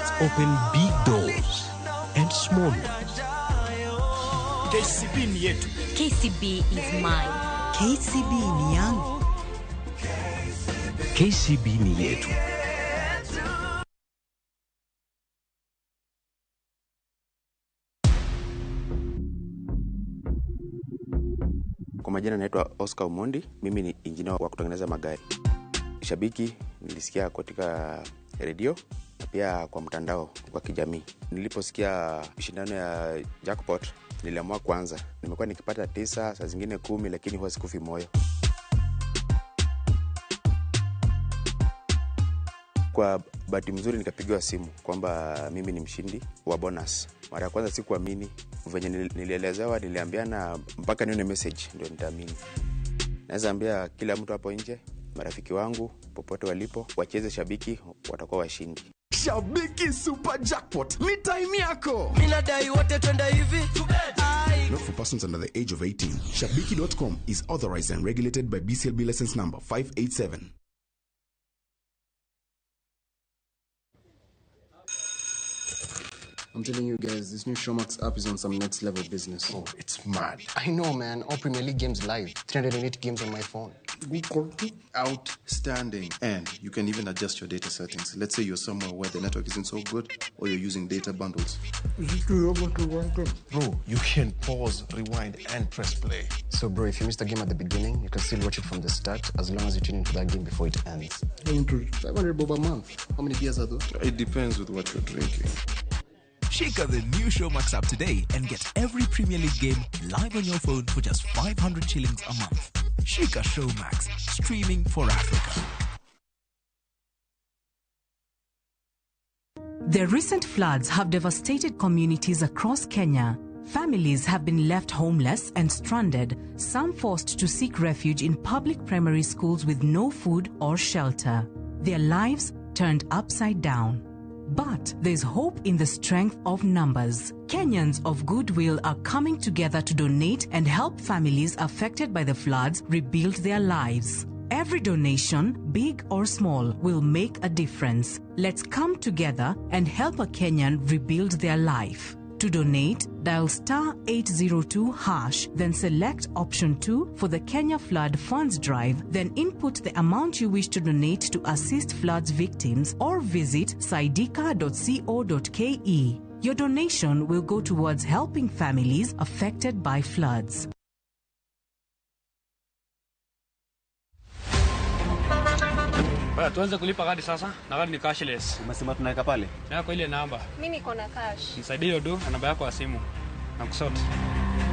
Let's open big doors and small ones. KCB ni yetu. KCB is mine. KCB ni yangu. KCB ni yetu. Kwa majina naitwa Oscar Omondi, mimi ni injinia wa kutengeneza magari. Shabiki nilisikia katika redio na pia kwa mtandao wa kijamii. Niliposikia shindano ya jackpot, niliamua kwanza. Nimekuwa nikipata 9, saa zingine 10, lakini huwa sikufi moyo. Kwa bahati mzuri nikapigiwa simu kwamba mimi ni mshindi wa bonus. Mara ya kwanza sikuamini, venye nilielezewa, niliambiana mpaka nione message ndio nitaamini. Naweza ambia kila mtu hapo nje, marafiki wangu popote walipo, wacheze Shabiki, watakuwa washindi. Shabiki Super Jackpot ni time yako. Mimi nadai wote twende hivi. Not for persons under the age of 18. Shabiki.com is authorized and regulated by BCLB license number 587. I'm telling you guys, this new Showmax app is on some next level business. Oh, it's mad. I know, man. All Premier League games live. 308 games on my phone. Outstanding. And you can even adjust your data settings. Let's say you're somewhere where the network isn't so good or you're using data bundles. Bro, you can pause, rewind, and press play. So, bro, if you missed a game at the beginning, you can still watch it from the start as long as you tune into that game before it ends. 500 bob a month. How many beers are those? It depends with what you're drinking. Shake the new Showmax app today and get every Premier League game live on your phone for just 500 shillings a month. Shika Showmax, streaming for Africa. The recent floods have devastated communities across Kenya. Families have been left homeless and stranded, some forced to seek refuge in public primary schools with no food or shelter. Their lives turned upside down. But there's hope in the strength of numbers. Kenyans of goodwill are coming together to donate and help families affected by the floods rebuild their lives. Every donation, big or small, will make a difference. Let's come together and help a Kenyan rebuild their life. To donate, dial star 802 hash, then select option 2 for the Kenya Flood Funds Drive, then input the amount you wish to donate to assist floods victims or visit saidika.co.ke. Your donation will go towards helping families affected by floods. Baya, tuanze kulipa kadi sasa na kadi ni cashless. Umesema tunaweka pale? Yako ile namba. Mimi niko na cash. Nisaidie hiyo do na namba yako ya simu. Na kusort.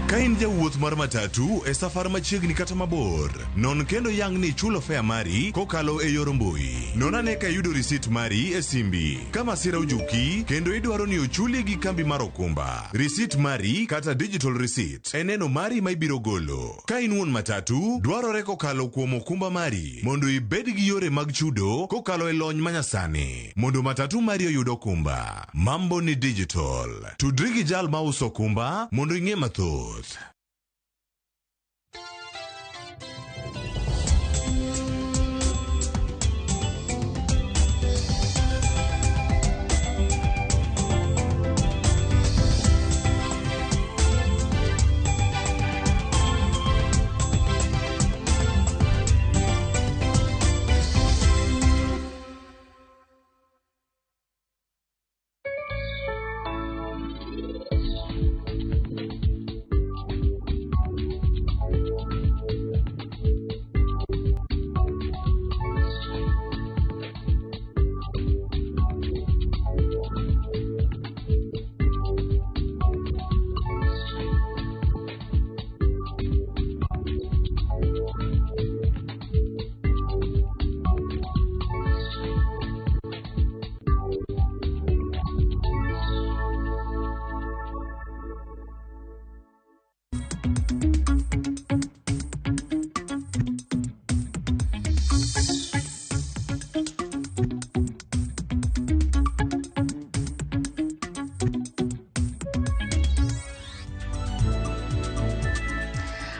Ka in jawuoth mar matatu e safar machiegni kata mabor, non kendo yang ni ichulo fare mari kokalo e yor mbui. Non ane ka iyudo risit mari e simbi. Ka masira ojuki kendo idwaro ni ochuli gi kambi mar okumba, risit mari kata digital receipt e neno mari ma ibiro golo. Ka in wuon matatu, dwarore kokalo kuom okumba mari mondo ibed gi yore mag chudo kokalo e lony manyasani mondo matatu mari oyud okumba. Mambo ni digital. Tudri gi jal mauso okumba mondo ing'e mathoth.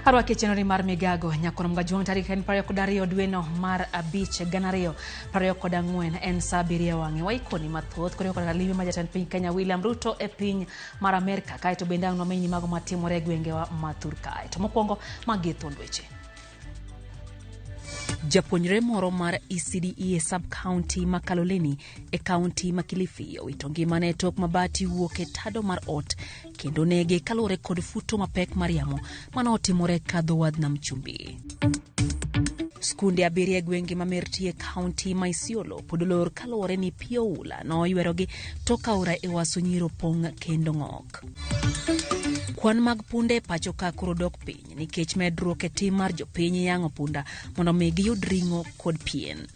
Arwaki e chenro mar Migago nyakono Mgajuang' tarik en 22 dweno mar 5 2024 en saa 7 wang'e. Waikoni mathoth koriwo koda limbe ma jatend piny Kenya William Ruto e piny mar Amerka, kaeto bende ang' nwamenyni mago matimore e gwengewa ma thur kae. To mokwongo magi e thuond weche. Japuonjre moro mar ECDE e sub-county ma Kaloleni e kaunti ma Kilifi owito ngimane e tok mabati wuok e tado mar ot kendo nege kaluwore kod futo mapek mar yamo mane otimore kadho wadh nam chumbi. Skunde 7 e gwenge ma Merti e kaunti ma Isiolo pod olor kaluwore ni pi oula noywerogi tok aora Ewaso Nyiro pong' kendo ng'ok. Kwan mag punde e pacho ka koro dok piny nikech medruok e tim mar jopiny yang'o punda mondo mi giyud ring'o kod pien.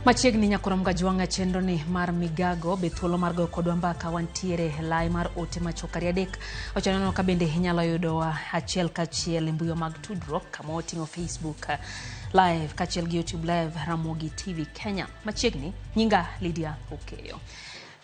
Machiegni nyakoro Mgajuang' e chenro ni mar Migago be thuolo mar goyo kodwa mbaka wantiere e lai mar ote machuok ariyo adek. Ochaneno ka bende inyalo yudowa achiel kachiel e mbui mag tudruok kama oting'o Facebook Live kaachiel gi YouTube Live Ramogi TV Kenya. Machiegni nyinga Lydia Okeyo.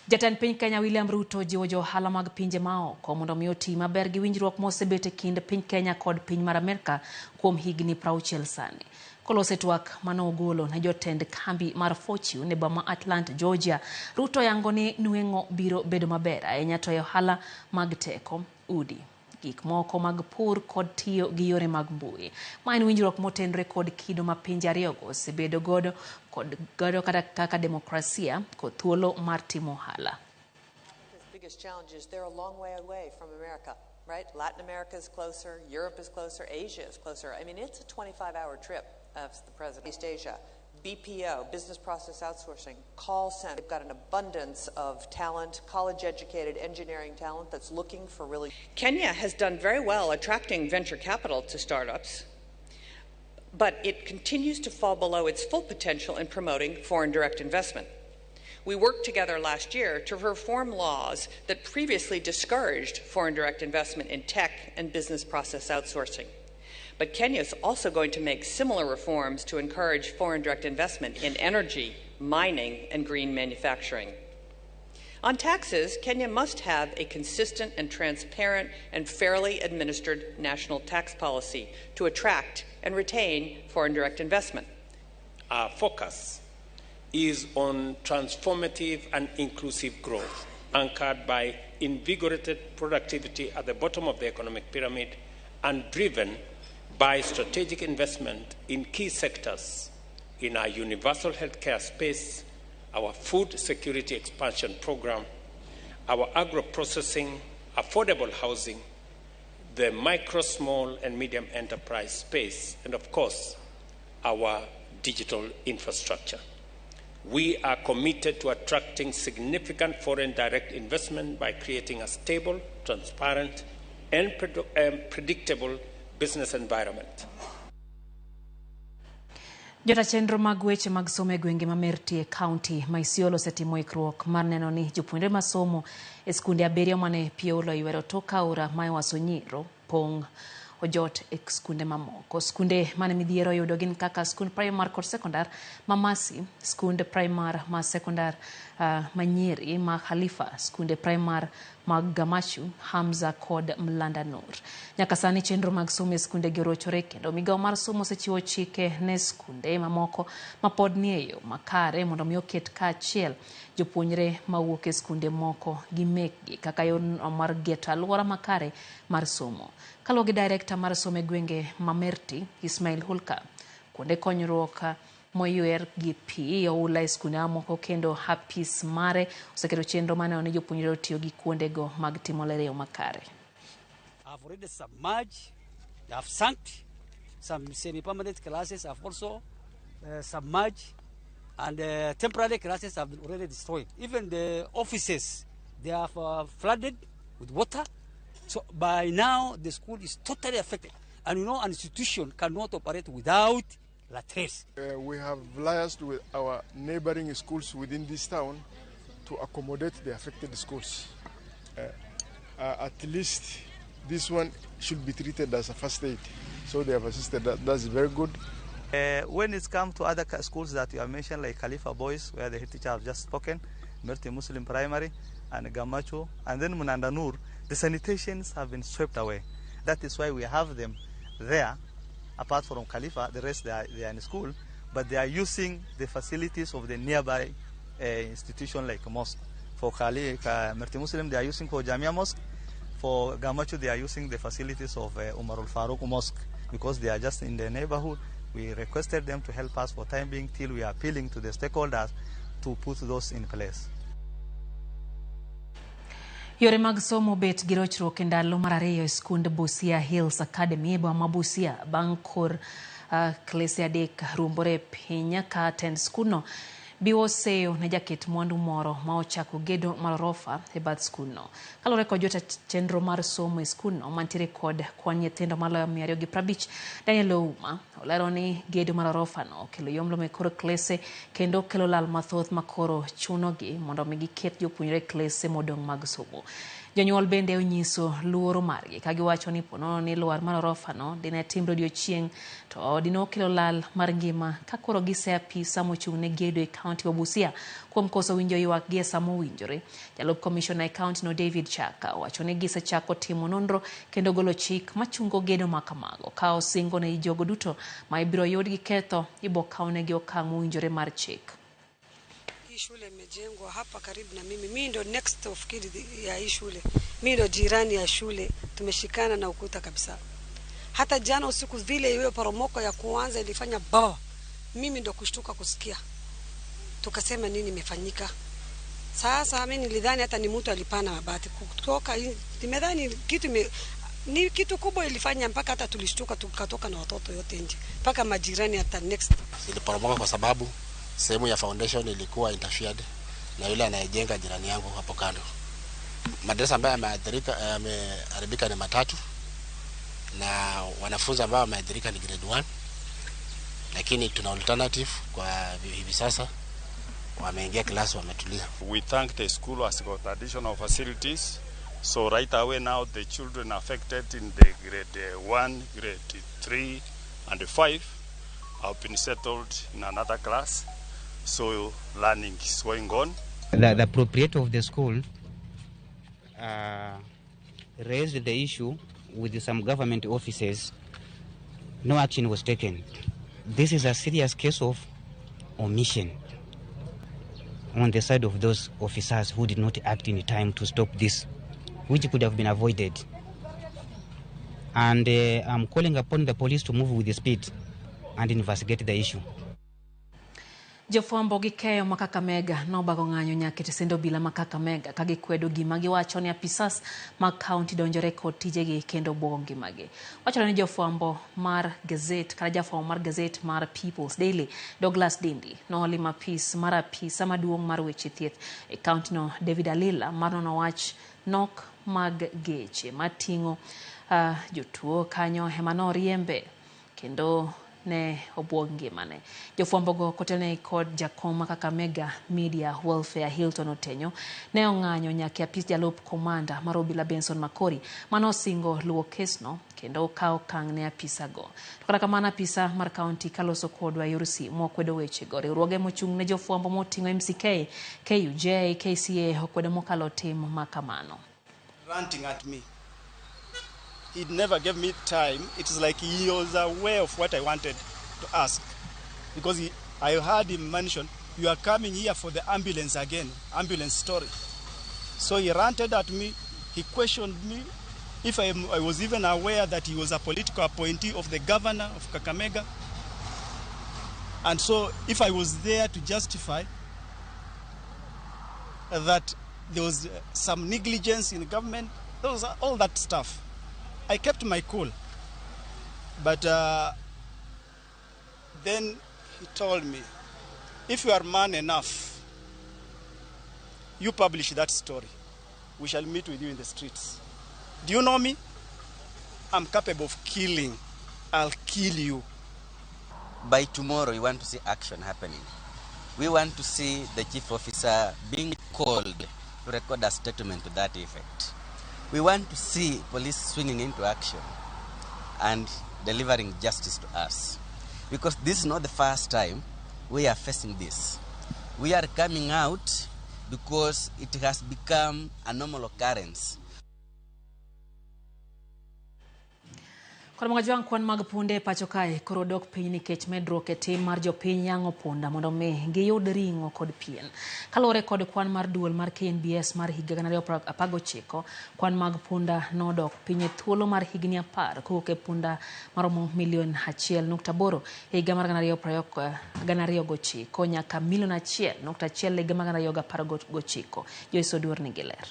Jatend piny Kenya William Ruto jiwo jo ohala mag pinje maoko mondo mi oti maber gi winjruok mosebet e kind piny Kenya kod piny mar Amerka kuom higni 60 sani. Kolose twak mane ogolo ne jotend kambi mar Fortune e boma Atlanta, Georgia, Ruto yango ni nweng'o biro bedo maber ahinya to e ohala mag teko, udi, gik moko mag pur kod tiyo gi yore mag mbui. Ma en winjruok motenore kod kido ma pinje ariyogo osebedo godo kod godo kata kaka demokrasia kod thuolo mar timo ohala. Biggest challenges, they're a long way away from America, right? Latin America is closer, Europe is closer, Asia is closer. I mean, it's a 25-hour trip of the president. East Asia, BPO, business process outsourcing, call center. They've got an abundance of talent, college-educated engineering talent that's looking for really... Kenya has done very well attracting venture capital to startups, but it continues to fall below its full potential in promoting foreign direct investment. We worked together last year to reform laws that previously discouraged foreign direct investment in tech and business process outsourcing. But Kenya is also going to make similar reforms to encourage foreign direct investment in energy, mining, and green manufacturing. On taxes, Kenya must have a consistent and transparent and fairly administered national tax policy to attract and retain foreign direct investment. Our focus is on transformative and inclusive growth, anchored by invigorated productivity at the bottom of the economic pyramid and driven by strategic investment in key sectors in our universal healthcare space, our food security expansion program, our agro-processing, affordable housing, the micro, small, and medium enterprise space, and of course, our digital infrastructure. We are committed to attracting significant foreign direct investment by creating a stable, transparent, and predictable business environment. Jota chenro mag weche mag somo e gwenge ma Merti e kaunti ma Isiolo osetimo ikruok mar neno ni jopuonjre masomo e skunde 7 mane pi oula oywero tok aora ma Ewaso Nyiro pong' ojot e skunde mamoko. Skunde mane midhiero oyudo gin kaka skund primar kod sekondar ma Masi, skund primar ma sekondar ma Nyeri ma Khalifa, skunde primar mag Gamashu, Hamza kod Mlanda Nur. Nyaka sani chenro mag somo e skunde gi orochore kendo migawo mar somo osechiwo chike ne skunde mamoko ma pod nie yo makare mondo mi oket kaachiel jopuonjre mawuok e skunde moko gi mekgi kaka yo mar geto alwora makare mar somo. Kaluwore gi director mar somo e gwenge ma Merti, Ismail Hulka, kuonde konyruok moywer gi pi oula e skunde mamoko kendo apis mare oseketo chenro maneno ni jopuonjre otiyo gi kuondego mag timo ler e yo makare. I've already submerged, they have sunk. Some semi-permanent classes have also submerged, and temporary classes have been already destroyed. Even the offices, they have flooded with water. So by now, the school is totally affected. And you know, an institution cannot operate without latrines. We have liaised with our neighboring schools within this town to accommodate the affected schools. At least This one should be treated as a first aid. So they have assisted. That's very good. When it comes to other schools that you have mentioned, like Khalifa Boys, where the head teacher have just spoken, Merti Muslim Primary, and Gamacho, and then Munanda Nur, the sanitations have been swept away. That is why we have them there. Apart from Khalifa, the rest they are in school, but they are using the facilities of the nearby institution like mosque. For Merti Muslim, they are using for Jamia Mosque. For Gamacho, they are using the facilities of Umar al-Faruq Mosque because they are just in the neighborhood. We requested them to help us for time being till we are appealing to the stakeholders to put those in place. Yore mag somo bet gi rochruok e ndalo mar ariyo e skund Busia Hills Academy e boma ma Busia bang' kor klese adek ruombore piny ka tend skundno biwo seyo ne jaket mwandu moro ma ochako gedo mar orofa e bath skundno. Kaluwore kod jota chenro mar somo e skundno mantiere kod kwan nyithindo maloyo 250, Daniel Ouma olero ni gedo mar orofa no okelo yomlo e kor klese kendo kelo lal mathoth makoro chunogi mondo mi giket jopuonjre klese modong' mag somo. Jonyuol bende onyiso luoro margi ka giwacho ni ponono ni lwar mar orofa no dine timre odiochieng' to dine okelo lal mar ngima ka koro gisea apisa mochung' ne gedo e kaunti ma Busia kuom koso winjo ywak gi e sama owinjore. Jalup komishona e kaunti no David Chaka owacho ni gisechako timo nonro kendo golo chik machungo gedo ma kamago ka osingo ne jogo duto ma ibiro yud gi ketho ibo kawnegi okang' mowinjore mar chik. Hii shule imejengwa hapa karibu na mimi. Mimi ndo next of kin ya hii shule. Mimi ndo jirani ya shule. Tumeshikana na ukuta kabisa. Hata jana usiku vile hiyo poromoko ya kuanza ilifanya baba. Mimi ndo kushtuka kusikia. Tukasema nini imefanyika? Sasa mimi nilidhani hata ni mtu alipana mabati kutoka, nimedhani kitu ni kitu kubwa ilifanya mpaka hata tulishtuka tukatoka na watoto yote nje. Mpaka majirani hata next. Iliporomoka kwa sababu sehemu ya foundation ilikuwa interfered na yule anayejenga jirani yangu hapo kando. Madarasa ambayo yameathirika yameharibika ni matatu, na wanafunzi ambao wameathirika ni grade 1. Lakini tuna alternative kwa hivi sasa, wameingia class wametulia. We thank the school has got additional facilities. So right away now the children affected in the grade 1, grade 3 and 5 have been settled in another class. So learning is going on. The proprietor of the school raised the issue with some government officers. No action was taken. This is a serious case of omission on the side of those officers who did not act in time to stop this, which could have been avoided. And I'm calling upon the police to move with speed and investigate the issue. Jofwambo gi keyo ma Kakamega nobago ng'anyo nyaka e tesend obila ma Kakamega ka gikwedo gima giwacho ni apisas mag kaunti donjore kod tijegi kendo buogo ngimagi. Wachore ni jofwambo mar gazet kata jafwambo mar gazet mar People's Daily Douglas Dindi nolimo apis mar apisa maduong' mar weche thieth e kaunti no David Alila mar nono wach nok mag geche mating'o jotuo kanyo ema noriembe kendo ne obuog ngimane. Jofwambogo kotelne kod jakom ma Kakamega Media Welfare Hilton Otenyo ne ong'anyo nyaka e apis jalup komanda mar obila Benson Makori manosingo luwo kesno kendo okawo okang' ne apisago. To kata kamano apisa mar kaunti kaloso kodwa e yor simu okwedo wechego. Riwruoge mochung' ne jofwambo moting'o MCK, KUJ, KCA okwedo mokalo tim ma kamano. Ranting at me. He never gave me time. It is like he was aware of what I wanted to ask. Because I heard him mention, you are coming here for the ambulance again, ambulance story. So he ranted at me, he questioned me if I was even aware that he was a political appointee of the governor of Kakamega. And so if I was there to justify that there was some negligence in the government, those are all that stuff. I kept my cool, but then he told me, if you are man enough, you publish that story. We shall meet with you in the streets. Do you know me? I'm capable of killing. I'll kill you. By tomorrow, we want to see action happening. We want to see the chief officer being called to record a statement to that effect. We want to see police swinging into action and delivering justice to us. Because this is not the first time we are facing this. We are coming out because it has become a normal occurrence. Kod mga kwan mag punde pacho kae koro dok piny nikech medruok e tim mar jopiny yang'o punda mondo mi giyud ring'o kod pien. Kaluwore kod kwan mar duol mar KNBS mar higa 2019, kwan mag punda nodok piny e thuolo mar higni 10 kowuok e punda maromo milion 1.8 e higa mar 2029 nyaka milion 1.1 e higa mar 2019. Joyce Oduor nigi ler.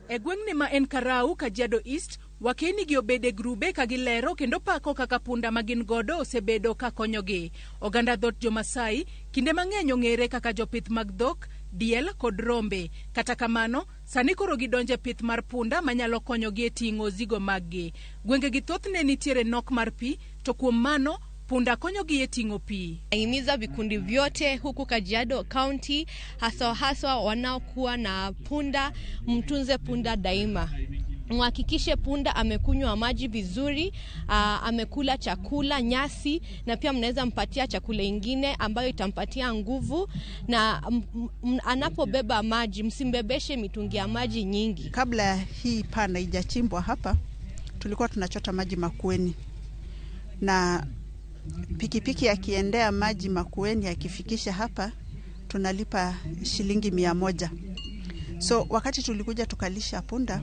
E gweng'ni ma en Karau, Kajiado East, wakeni gi obede grube ka gilero kendo pako kaka punda ma gin godo osebedo ka konyogi. Oganda dhot Jomasai kinde mang'eny ong'ere kaka jopith mag dhok, diel kod rombe. Kata kamano, sani koro gidonje pith mar punda manyalo konyogi e ting'o ozigo maggi. Gwengegi thothne nitiere nok mar pi, to kuom mano punda konyogi e ting'o pi. Nahimiza vikundi vyote huku Kajiado County, haswa haswa wanaokuwa na punda, mtunze punda daima. Mhakikishe punda amekunywa maji vizuri, amekula chakula, nyasi, na pia mnaweza mpatia chakula ingine ambayo itampatia nguvu, na anapobeba maji msimbebeshe mitungi ya maji nyingi. Kabla hii pana ijachimbwa hapa, tulikuwa tunachota maji Makueni, na pikipiki akiendea maji Makueni akifikisha hapa tunalipa shilingi 100. So wakati tulikuja tukalisha punda,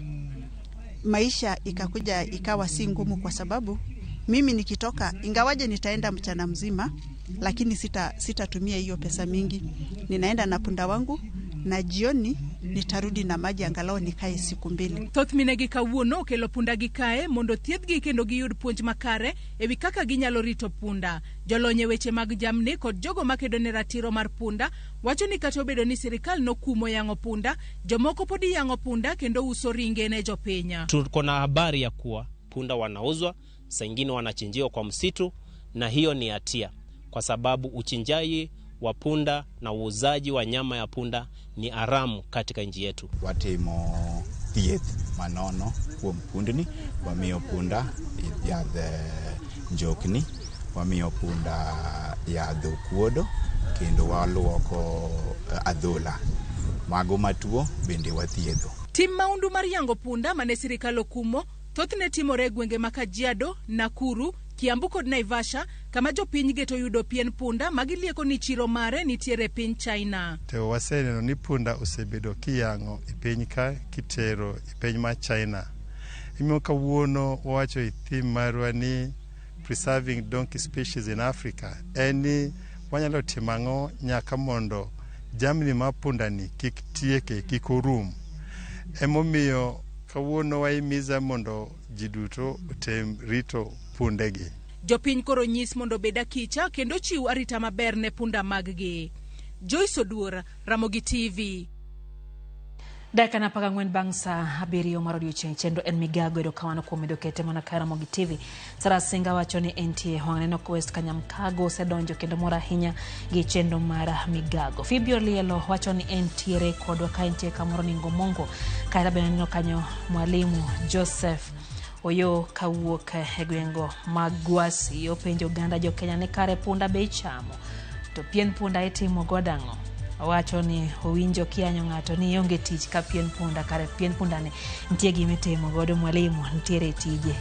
maisha ikakuja ikawa si ngumu, kwa sababu mimi nikitoka, ingawaje nitaenda mchana mzima, lakini sitatumia hiyo pesa mingi. Ninaenda na punda wangu na jioni nitarudi na maji angalau nikae siku 2. Thoth minegi kawuono okelo punda gi kae mondo thiedhgi kendo giyud puonj makare ewi kaka ginyalo rito punda. Jolony e weche mag jamni kod jogo makedo ne ratiro mar punda wacho ni kata obedo ni sirikal nokumo yang'o punda, jomoko pod yang'o punda kendo uso ringe ne jopiny. Tuko na habari ya kuwa punda wanauzwa, saa ingine wanachinjiwa kwa msitu, na hiyo ni hatia kwa sababu uchinjaji wa punda na uuzaji wa nyama ya punda ni haramu katika nchi yetu. Watimo thieth manono kuom pundni, wamiyo punda yadh njokni, wamiyo punda yadh okuodo, kendo waluoko adhola. Mago matuo bende wathiedho. Tim maundu mar yango punda mane sirikal okumo thothne timore e gwenge ma Kajiado, Nakuru, Kiambu kod Naivasha, kama jopiny geto yudo pien punda magilieko ni chiro mare nitiere piny China. To waseneno ni punda osebedo kiyang'o e piny ka kitero e piny mar China. Emomiyo kawuono wawacho e theme marwa ni preserving donkey species in Africa, en ni wanyalo timo ang'o nyaka mondo jamni mar punda ni kik tieke, kik orum. Emomiyo kawuono wahimiza mondo ji duto otem rito pundegi. Jopiny koro nyis mondo obed akicha kendo chiw arita maber ne punda maggi. Joyce Oduor, Ramogi TV. Dakika 14 bang' saa 7 mar odiochieng' chenro en migago. Erokamano kuom medo kete mana ka Ramogi TV. Sara Singa wacho ni entie wang' neno West Kanyamkago osedonjo kendo mor ahinya gi chenro mar migago. Phoebe Olielo wacho ni entiere kodwa ka entie kamoro ni Ngomongo. Kata bende neno kanyo mwalimu Joseph Oyo kawuok e gwengo mag Gwasi openjo oganda jo Kenya ni kare punda be ichamo, to pien punda itimo godo ang'o? Owacho ni owinjo kiyanyo ng'ato ni ionge tich ka pien punda, kare pien punda ni nitie gimitimo godo. Mwalimu nitiere tije,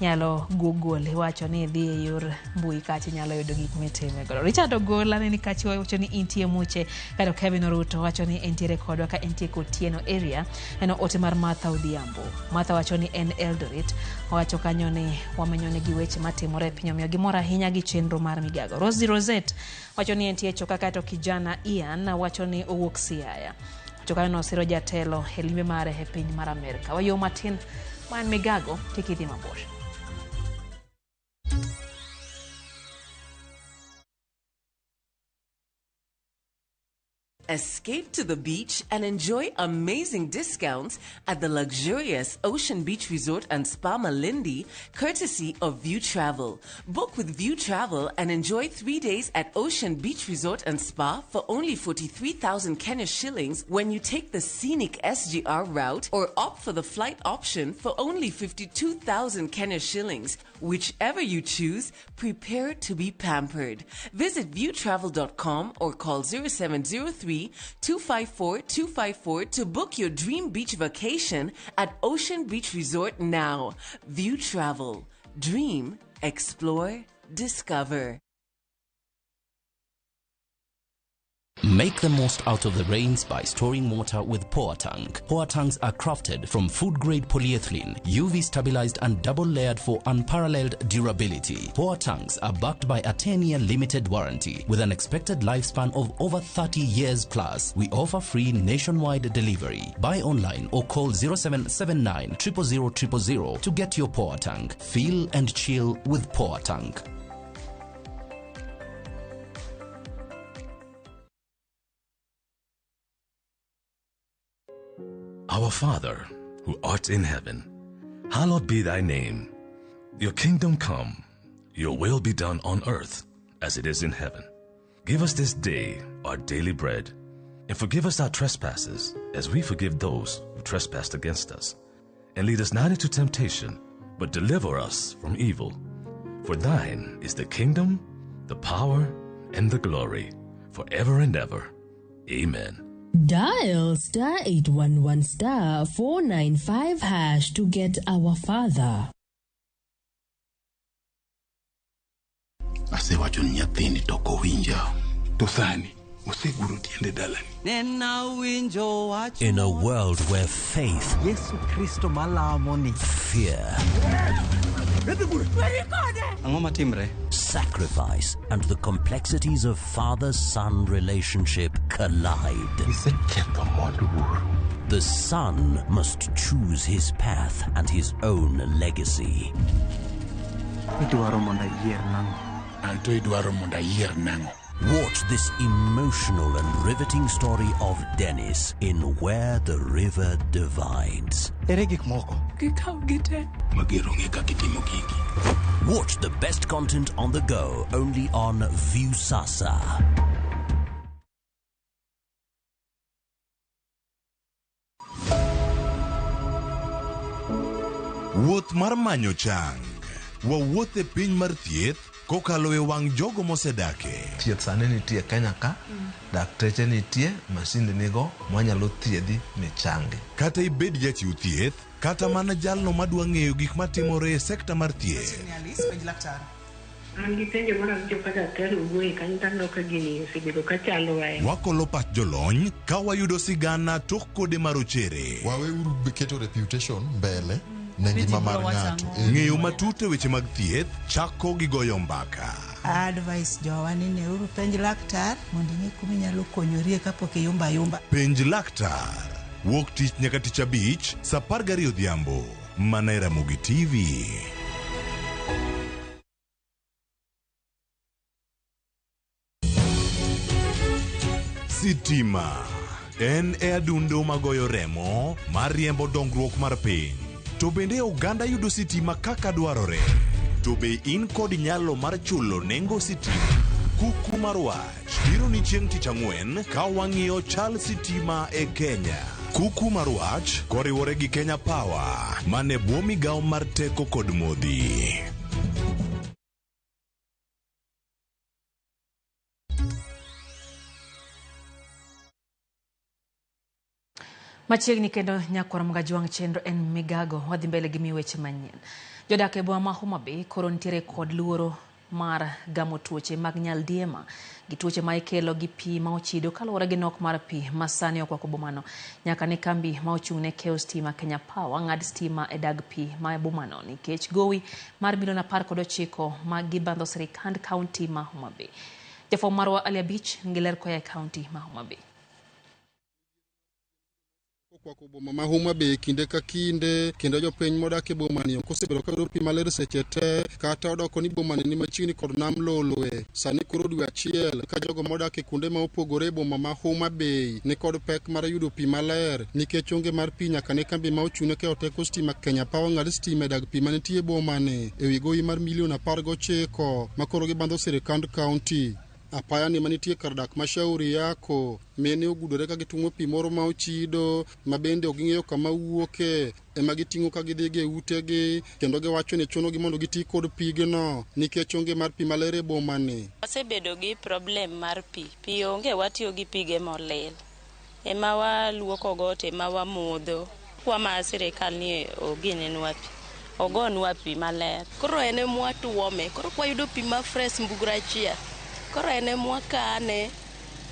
nyalo google, iwacho ni idhi e yor mbui kacha inyalo yudo gik mitime godo. Richard Ogola neni kacha wacho ni intie muche, kato Kevin Oruto wacho ni entiere kodwa ka entie Kotieno area. Neno ote mar Martha Odhiambo. Martha wacho ni en Eldoret, owacho kanyo ni wamenyo negi weche matimore e piny, omiyo gimor ahinya gi chenro mar migago. Rosie Rosette wacho ni entie choka, kato kijana Ian wacho ni owuok Siaya. Wacho kanyo nosiro jatelo e limbe mare e piny mar Amerka. Wayo matin man migago, kik idhi mabor. Escape to the beach and enjoy amazing discounts at the luxurious Ocean Beach Resort and Spa Malindi, courtesy of View Travel. Book with View Travel and enjoy 3 days at Ocean Beach Resort and Spa for only 43,000 Kenya shillings when you take the scenic SGR route or opt for the flight option for only 52,000 Kenya shillings. Whichever you choose, prepare to be pampered. Visit viewtravel.com or call 0703 254 254 to book your dream beach vacation at Ocean Beach Resort now. View Travel. Dream, explore, discover. Make the most out of the rains by storing water with Poa Tank. Poa Tanks are crafted from food-grade polyethylene, UV-stabilized and double-layered for unparalleled durability. Poa Tanks are backed by a 10-year limited warranty with an expected lifespan of over 30 years plus. We offer free nationwide delivery. Buy online or call 0779 000 000 to get your Poa Tank. Feel and chill with Poa Tank. Our Father, who art in heaven, hallowed be thy name. Your kingdom come, your will be done on earth as it is in heaven. Give us this day our daily bread, and forgive us our trespasses as we forgive those who trespass against us. And lead us not into temptation, but deliver us from evil. For thine is the kingdom, the power, and the glory, forever and ever. Amen. Dial star 811 star 495 hash to get our Father. Asewacho ni nyathini to ok owinja. To sani oseguro tiende dalani. In a world where faith, Yesu Kristo malamo ni, fear, sacrifice, and the complexities of father-son relationship collide. The son must choose his path and his own legacy. Watch this emotional and riveting story of Dennis in Where the River Divides. Watch the best content on the go only on Viusasa. Wuoth mar manyo chang. Wawuoth e piny mar thieth kokalo e wang' jogo mosedake. Thieth sani nitie Kenya ka, dakteche nitie, masinde nigo mwanyalo thiedhi michangi. Kata ibed jachiw thieth, kata mana jalno madwa ng'eyo gik matimore e sekta mar thieth. Wakolo pach jolony ka wayudo sigana tok kode marochere. Waweuru keto reputation mbele ne ngima mar ng'ato. Ng'eyo matut e weche mag thieth chako gi goyo mbaka. Advice jowa ni neuru penj laktar mondo ing'e kuma inyalo konyorie kapok iyumba yumba. Penj laktar. Wuok tich nyaka tich abich saa 12 odhiambo. Mana e Ramogi TV. Sitima en e adundo magoyo remo mar riembo dongruok mar piny. To bende oganda yudo sitima kaka dwarore. To be in kod nyalo mar chulo nengo sitima? Kuku mar wach biro ni chieng' tich ang'wen ka wang'iyo chal sitima e Kenya. Kuku mar wach koriwore gi Kenya Power mane bwo migawo mar teko kod modhi. Machiegni kendo nyakwar Mgajwang' chenro en migago wadhi mbele gi weche manyien. Jodak e boma ma Homa Bay koro nitiere kod luoro mar gamo tuoche mag nyaldiema gi tuoche ma ikelo gi pi ma ochido kaluwore gi nok mar pi ma sani okwako bomano. Nyaka ne kambi ma ochung' ne keyo stima Kenya Power ng'ad stima e dag pi ma e bomano nikech gowi mar milion 19 ma gibandho sirikand kaunti ma Homa Bay. Jafwambo marwa Ali Abich ngi ler koa e kaunti ma Homa Bay. Okwako boma ma Homa Bay kinde ka kinde kendo jopiny modak e bomani ok osebedo ka yudo pi maler seche te kata odoko ni bomani ni machiegni kod nam Lolwe. Sani koro dwe achiel ka jogo modak e kuonde ma opogore e boma ma Homa Bay ni kod pek mar yudo pi maler nikech onge mar pi nyaka ne kambi ma ochung'ne keyo teko stima Kenya Power ng'ad stima e dag pi manitie e bomani e wi gowi mar milion 19 ma koro gibandho sirikand kaunti. Apaya ni manitie kar dak ma Shauri Yako mine ogudore ka gitung'o pi moro ma ochido ma bende ok ging'eyo kama wuoke ema giting'o ka gidhigo e utegi kendo giwacho ni chunogi mondo giti kod pigno nikech onge mar pi maler e bomani. Wasebedo gi problem mar pi. Pi onge, watiyo gi pige molil. Ema waluoko go to ema wamodho. Kwa ma sirikal ni oginenwa pi. Ogonwa pi maler. Koro en ema watuome. Koro kwayudo pi ma fresh mbugru achiel. Koro en ema wakane.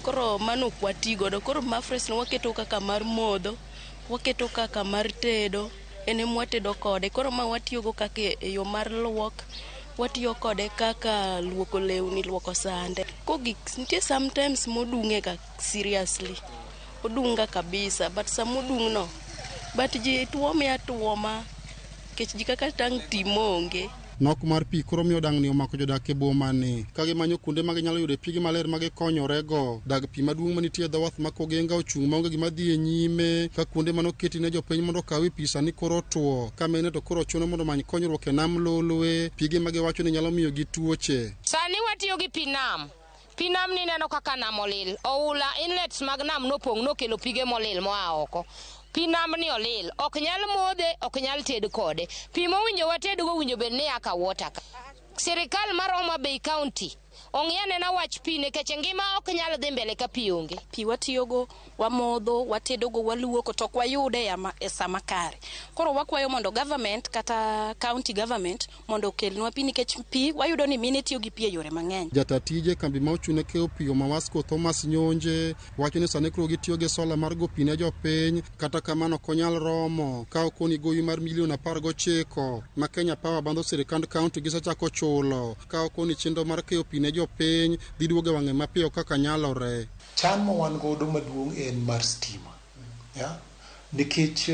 Koro mano ok wati godo. Koro ma fresh no waketo kaka mar modho, waketo kaka mar tedo. En ema watedo kode. Koro ma watiyogo kaka e yo mar luok. Watiyo kode kaka luoko lewni, luoko sande. Kogik nitie sometimes modung'e ga seriously. Odung' ga kabisa but samodung' no but ji tuome atuoma nikech ji kaka tang' tim onge. Nok mar pi koro miyo dang'ni omako jodak e bomani ka gimanyo kuonde ma ginyalo yude pige maler ma gikonyorego. Dag pi maduong' manitie e dho wath ma Kogenga ochung' maonge gima dhi e nyime ka kuonde manoketi ne jopiny mondo okawe pi sani koro otuo ka mine to koro chuno mondo omany konyruok e nam Lolwe pige ma giwacho ni nyalo miyogi tuoche. Sani watiyo gi pi nam. Pi nam ni neno kaka nam olil. Oula inlets mag nam nopong' nokelo pige molil moa oko. Pi nam ni olil, ok nyal modhe, ok nyal ted kode. Pi mowinjo watedgo owinjo bed ni aka water ka. Sirikal mar Homa Bay County ong'i anena wach pi nikech ngima ok nyal dhi mbele ka pi onge. Pi watiyogo, wamodho, watedogo, waluoko to ok wayude e sama kare. Koro wakwayo mondo government kata county government mondo okelnwa pi nikech pi wayudo ni mine tiyo gi pi e yore mang'eny. Jata tije kambi ma ochung'ne keyo pi Omawasco Thomas Nyonje wacho ni sani koro gitiyo gi sola mar go pi ne jopiny kata kamano ok onyal romo ka okoni gowi mar milion 19 ma Kenya Power bandho sirikand kaunti gisechako chulo ka okoni chenro mar keyo pi ne jopiny dhi duogo e wang'e mapiyo kaka nyalore. Chan ma wan godo maduong' en mar stima. Yeah? Nikech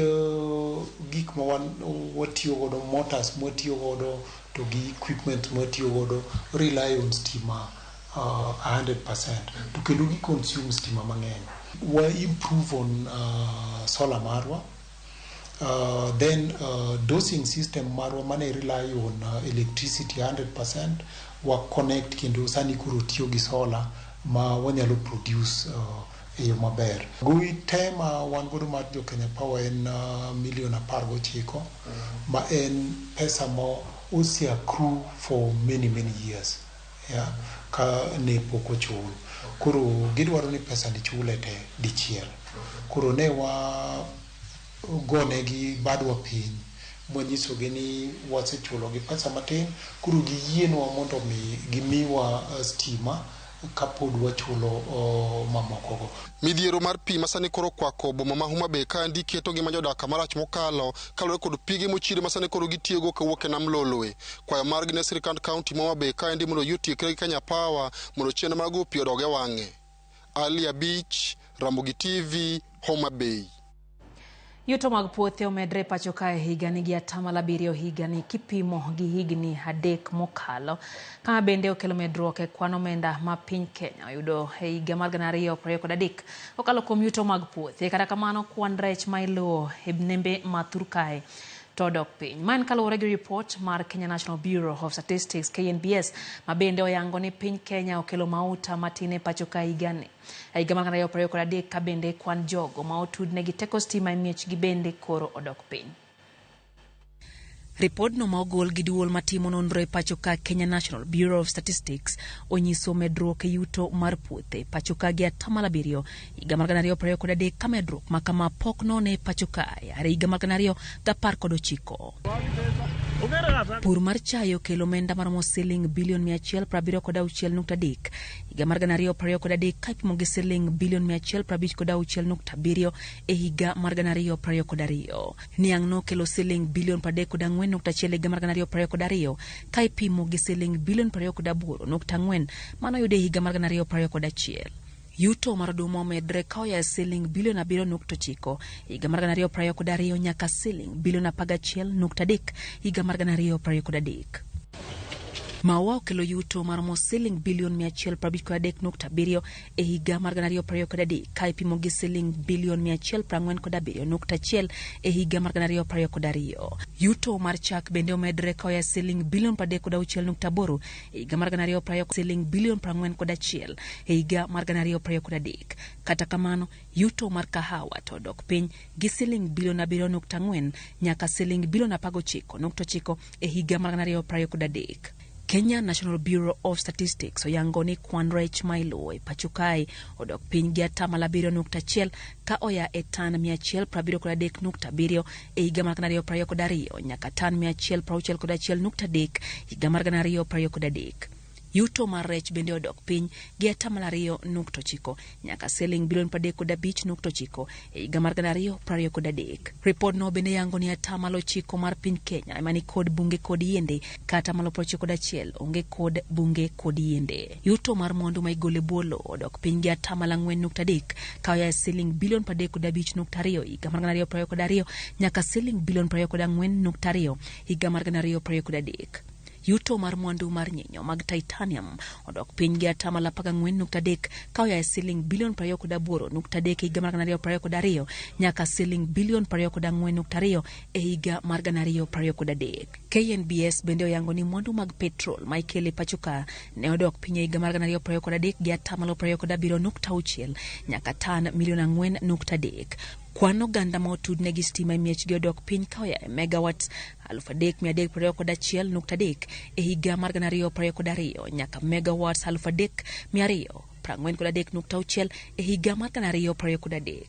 gik ma wan watiyo godo, motors mwatiyo godo to gi equipment mwatiyo godo rely on stima 100% to kendo gi consume stima mang'eny. Wa improve on solar marwa. Then dosing system marwa mane rely on electricity 100% wa connect kendo sani koro tiyo gi solar ma wanyalo produce e yo maber. Gowi te ma wan godo mar jo Kenya Power en milion 19 ma en pesa ma ose accrue for many many years, yeah, ka ne pok ochul. Koro gidwaro ni pesa ni chule te dichiel. Koro ne wa gonegi badwa piny mwanyisogi ni wasechulogi pesa matin, koro giyienwa mondo mi gimiwa stima kapod wachulo mamokogo. Midhiero mar pi ma sani koro kwako boma ma Homa Bay kaendi keto ngima jodak kamarach mokalo kaluwore kod pige mochido ma sani koro gitiyogo kawuok e nam Lolwe. Kwayo margi ne sirikand kaunti ma Homa Bay kaendi mondo oyie otiekre gi Kenya Power mondo chenro mar go pi odog e wang'e. Ali Abich, Ramogi TV, Homa Bay. Yuto mag puothe omedre pacho kae higani gi 7% higani kipimo gi higni 3 mokalo. Kama bende okelo medruok e kwan omenda ma piny Kenya oyudo e higa mar 2023 kokalo kuom yuto mag puothe. Kata kamano kwan rech ma iluwo e nembe ma thur kae to odok piny. Ma en kaluwore gi ripot mar Kenya National Bureau of Statistics KNBS ma bende oyango ni piny Kenya okelo mauta matin e pacho ka higani. E higa mar 2023 ka bende kwan jogo ma otudne gi teko stima e miechgi bende koro odok piny. Ripodno ma ogol gi duol matimo nonro e pacho ka Kenya National Bureau of Statistics onyiso medruok e yuto mar puothe pacho ka gi 7% higa mar 2023 ka medruok ma kama pok none e pacho kae are higa mar 2019. Pur mar chae okelo omenda maromo siling bilion 176.3 higa mar 2023 ka ipimo gi siling bilion 156.7 e higa mar 2022. Niang' nokelo siling bilion 34.1 higa mar 2022 ka ipimo gi siling bilion 28.4 manoyud e higa mar 2021. Yuto mar oduma omedre ka oya e siling bilion 7.9 higa mar 2022 nyaka siling bilion 11.3 higa mar 2023. Maua okelo yuto maromo siling bilion 153.7 e higa mar 2023 ka ipimo gi siling bilion 147.1 e higa mar 2022. Yuto mar chak bende omedre ka oya siling bilion 36.8 e higa mar 2020 siling bilion 41 e higa mar 2023. Kata kamano, yuto mar kahawa to odok piny gi siling bilion 7.4 nyaka siling bilion 19.9 e higa mar 2023. Kenya National Bureau of Statistics oyango ni kwan rech ma iluwo e pacho kae odok piny gi 7.1 ka oya e tan 173.7 e higa mar 2022 nyaka tan 161.3 higa mar 2023. Yuto mar rech bende odok piny gi 2.9 nyaka siling bilion 35.9 e higa mar 2023. Ripodno bende yango ni 9% mar piny Kenya ema ni kod bunge kod yiende ka 91% onge kod bunge kod yiende. Yuto mar mwandu ma igolo e bwo lowo odok piny gi 4.3 ka oya e siling bilion 35.2 higa mar 2022 nyaka siling bilion 24.2 higa mar 2023. Yuto mar mwandu mar nyinyo mag titanium odok piny gi 14.3 ka oya e siling bilion 28.3 e higa mar 2022 nyaka siling bilion 24.2 e higa mar 2023. KNBS bende oyango ni mwandu mag petrol ma ikelo e pacho ka ne odok piny e higa mar 2023 gi 27.6 nyaka tan milion 4.3. Kwan oganda ma otudne gi stima e miechgi odok piny ka oya e megawatts 3,321.3 e higa mar 2022 nyaka megawatts 3,243.6 e higa mar 2023.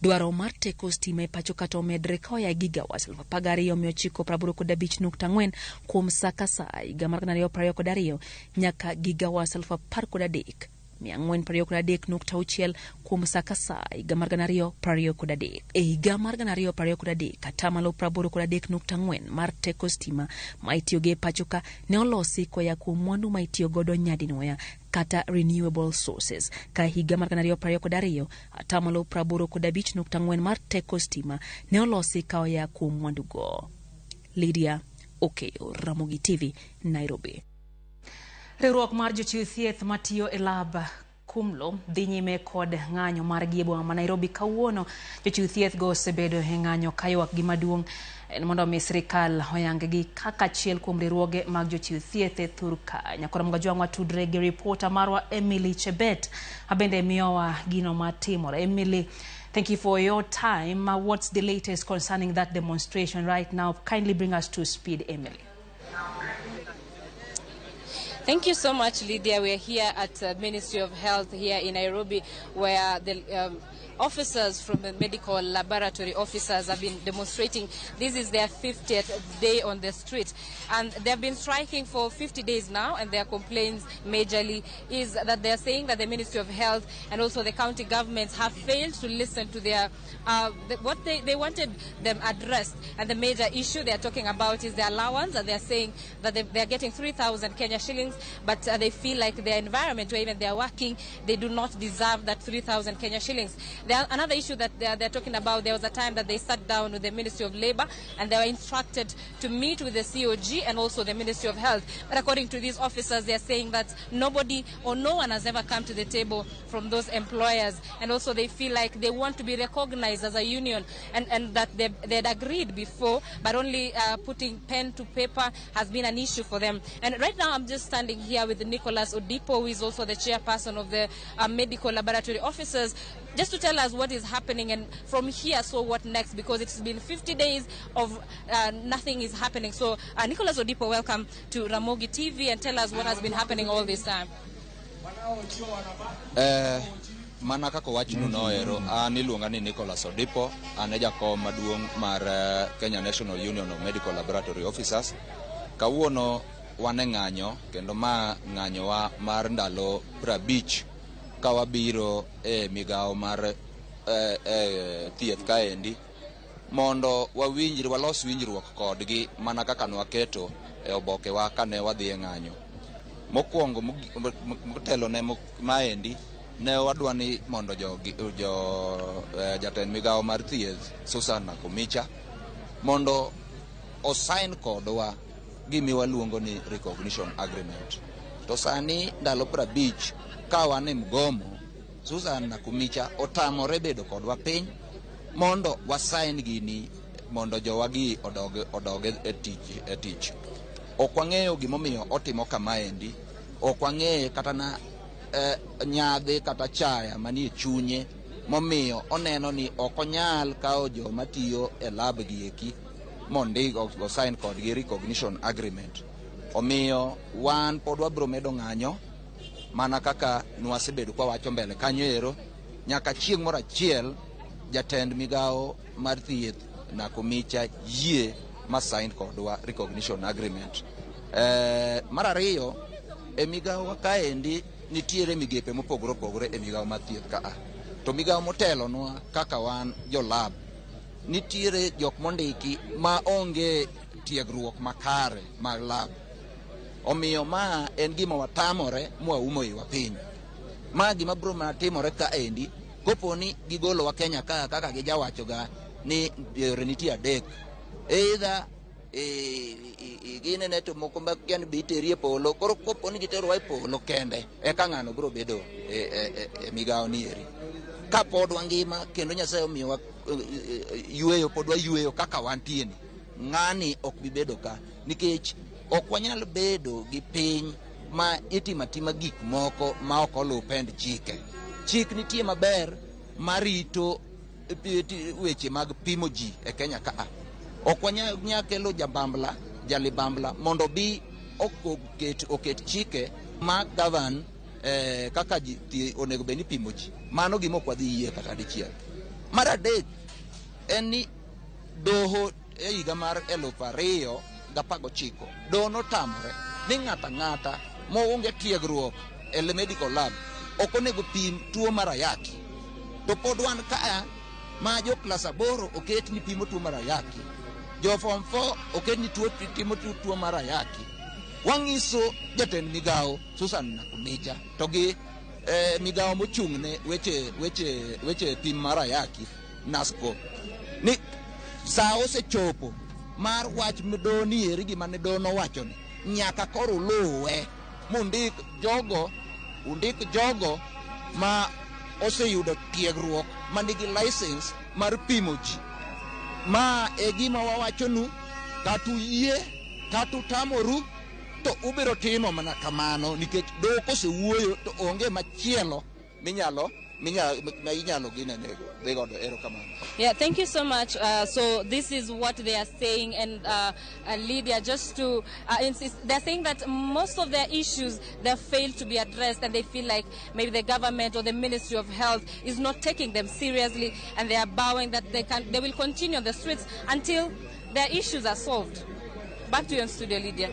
Dwaro mar teko stima e pacho kata omedre ka oya e gigawatts 12,985.4 kuom sa ka sa e higa mar 2022 nyaka gigawatts 13,423.6 kuom sa ka sa higa mar 2023. E higa mar 2023, 83.4 mar teko stima ma itiyogo e pacho ka ne olosi koya kuom mwandu ma itiyo godo nyadinwoya kata renewable sources. Ka higa mar 2022, 85.4 mar teko stima ne olosi ka oya kuom mwandugo. Lydia Okeyo, Ramogi TV, Nairobi. Riwruok mar jochiw thieth matiyo e lab Kumlo dhi nyime kod ng'anyo margi e boma ma Nairobi kawuono. Jochiw thieth go osebedo e ng'anyo ka ywak gi maduong' en mondo mi sirikal oyang gi kaka achiel kuom riwruoge mag jochiw thieth e thur ka. Nyakora Mgajwang' watudre gi ripota marwa Emily Chebet abende miyowa gino matimore. Emily, thank you for your time. What's the latest concerning that demonstration right now? Kindly bring us to speed, Emily. Thank you so much, Lydia. We're here at the Ministry of Health here in Nairobi, where the officers from the medical laboratory officers have been demonstrating. This is their 50th day on the street, and they've been striking for 50 days now, and their complaints majorly is that they're saying that the Ministry of Health and also the county governments have failed to listen to their what they wanted them addressed. And the major issue they're talking about is the allowance, and they're saying that they're getting 3,000 Kenya shillings, but they feel like their environment where even they're working, they do not deserve that 3,000 Kenya shillings. Another issue that they're talking about, there was a time that they sat down with the Ministry of Labor and they were instructed to meet with the COG and also the Ministry of Health. But according to these officers, they're saying that nobody or no one has ever come to the table from those employers. And also they feel like they want to be recognized as a union, and that they'd agreed before, but only putting pen to paper has been an issue for them. And right now I'm just standing here with Nicholas Odipo, who is also the chairperson of the medical laboratory officers, just to tell us what is happening and from here, so what next, because it's been 50 days of nothing is happening. So Nicholas Odipo, welcome to Ramogi TV, and tell us what has been happening all this time. Mana kaka wachnu noero, an iluonga ni Nicholas Odipo, an e jakom maduong' mar Kenya National Union of Medical Laboratory Officers. Kawuono wan e ng'anyo, kendo ma ng'anyowa mar ndalo 50 ka wabiro e migawo mar thieth kaendi mondo wawinjre, walos winjruok kodgi mana kaka nwaketo e obokewa kane wadhi e ng'anyo. Mokwongo motelo ne maendi, Ne wadwa ni mondo jo jatend migawo mar thieth Susan Nakhumicha mondo osign kodwa gimi waluongo ni recognition agreement. To sani ndalo 50 ka wan e mgomo, Susan Nakhumicha otamore bedo kodwa piny mondo wasign gini mondo jowagi odog e tich. Ok wang'eyo gimomiyo otimo kamaendi, ok wang'eyo kata na nyadhi kata chaya manie chunye momiyo oneno ni ok onyal kawo joma tiyo e lab gi eki mondo osign kodgi recognition agreement. Omiyo wan pod wabiro medo ng'anyo mana kaka nwasebedo kwa wacho mbele kanyo ero nyaka chieng' moro achiel jatend migawo mar thieth Nakhumicha yie ma sign kodwa recognition agreement. Mar ariyo, e migawo kaendi nitiere migepe mopogore opogore e migawo mar thieth kaa. To migawo motelonwa kaka wan jolab, nitiere jok mondiki ma onge tiegruok makare mag lab. Omiyo ma en gima watamore mwaumo iwa piny. Ma gima biro mana timore kaendi kopo ni gigolowa Kenya ka kaka gijawachoga ni yore nitie adek. Either ginene to moko ma kian be iteri e polo, koro kopo ni giterowa e polo kende eka ng'ano biro bedo e migawo ni eri. Ka pod wangima kendo Nyasaye omiyowa yweyo, pod wayweyo kaka wantie ni, ng'ani ok bi bedo ka nikech ok wanyal bedo gi piny ma itimo atima gik moko ma ok oluw pend chike. Chik nitie maber marito weche mag pimo ji e Kenya kaa. Ok wanyal kelo jabambla, jalibambla mondo bi oket chike ma govern kaka ji onego bed ni pimo ji. Mano gima ok wadhi yie kata dichiel. Mar adek en ni doho e higa mar 2019 doho notamore ni ng'ato ang'ata maonge tiegruok e medical lab ok onego pim tuo mar ayaki. To pod wan kaa ma jo klas 8 oket ni pimo tuo mar ayaki, jo form 4 oket ni tuo timo tuo mar ayaki. Wang'iso jatend migawo Susan Nakhumicha to gi migawo mochung'ne weche pim mar ayaki NASCO ni sa osechopo mar wach doho ni eri gima ne doho nowachoni nyaka koro luwe mondik jogo undik jogo ma oseyudo tiegruok manigi license mar pimo ji. Ma e gima wawachonu, kata uyie kata utamoru to ubiro timo mana kamano nikech doho kosewuoyo to onge machielo minyalo ma inyalo ginene dhi godo. Erokamano. Yeah, thank you so much. So this is what they are saying, and Lydia, just to insist, they're saying that most of their issues, they failed to be addressed, and they feel like maybe the government or the Ministry of Health is not taking them seriously, and they are vowing that they will continue on the streets until their issues are solved. Back to you in studio, Lydia.